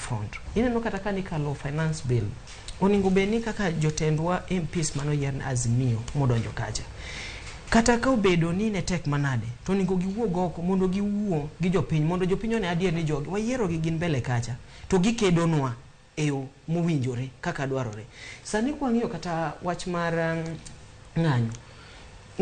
front. Ineno kata ka nikalo finance bill, onego bed ni kaka jotendwa MPs manoyier ne Azimio modonjo kacha, kata ka obedo ni ne tek manade, to onego giwuog oko mondo giwuo gi jopiny, mondo jopiny one adier ni jogi wayiero gi gin mbele kacha to gikedonwa e yo mowinjore kaka dwarore. Sani kwang'iyo kata wach mar ng'anyo,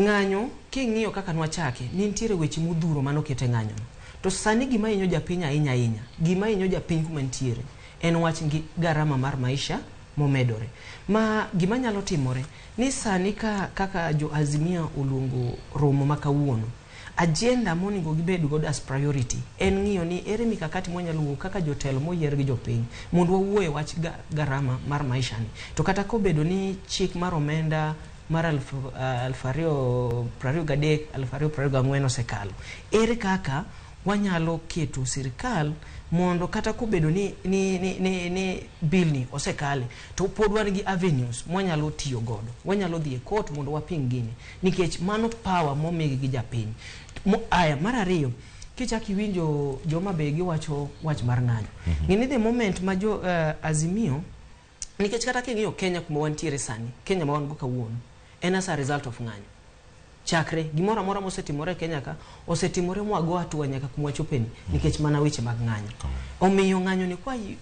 ng'anyo king'iyo kaka nwachake, nitiere weche modhuro manoket e ng'anyo no. To sani gima hinyo japiny ahinya ahinya, gima hinyo japiny kuma nitiere en wach gi garama mar maisha momedore. Ma gima nyalo timore ni sani ka kaka jo Azimio oluongo romo ma kawuono, agenda monego gibed godo as priority en ng'iyo ni ere mikakati mwanyalo wuok kaka jotelo moyier gi jopiny mondo wawuo e wach garama mar maisha ni. To kata kobedo ni chik mar omenda mar 2023, 2024 osekalo, ere kaka wanyalo keto sirikal mondo kata kobedo ni bill ni osekale, to pod wan gi avenues mwanyalo tiyo godo, wanyalo dhi e court mondo waping gini, nikech mano power momigi gi japiny. Aya, mar ariyo, kichak iwinjo joma be giwacho wach mar ng'anyo, ng'e ni the moment ma jo Azimio, nikech kata king'iyo Kenya kuma wantiere sani, Kenya ma wan go kawuono en as a result of ng'anyo. Chakre gimoro amora mosetimore e Kenya ka osetimore mwago hatua nyaka kuma wachopeni nikech mana weche mag ng'anyo. Omiyo ng'anyo ni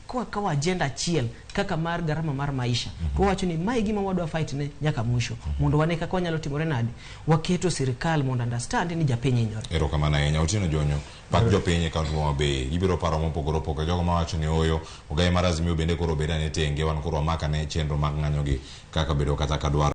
kwa kawo agenda achiel kaka mar garama mar maisha, to wawacho ni mae gima wadwa fight ne nyaka mwisho, mondo wane kaka wanyalo timore nade waketo sirikal mondo understand ni japiny hinyore. Erokamano ahinya. Otieno Jonyo, pak jopiny e kaunti ma Homa Bay gibiro paro mopogore opogore. Jogo mawacho ni oyo ogaye mar Azimio bende koro obed ane tenge, wan koro wamak ane chenro mag ng'anyo gi kaka bedo kata ka dwaro.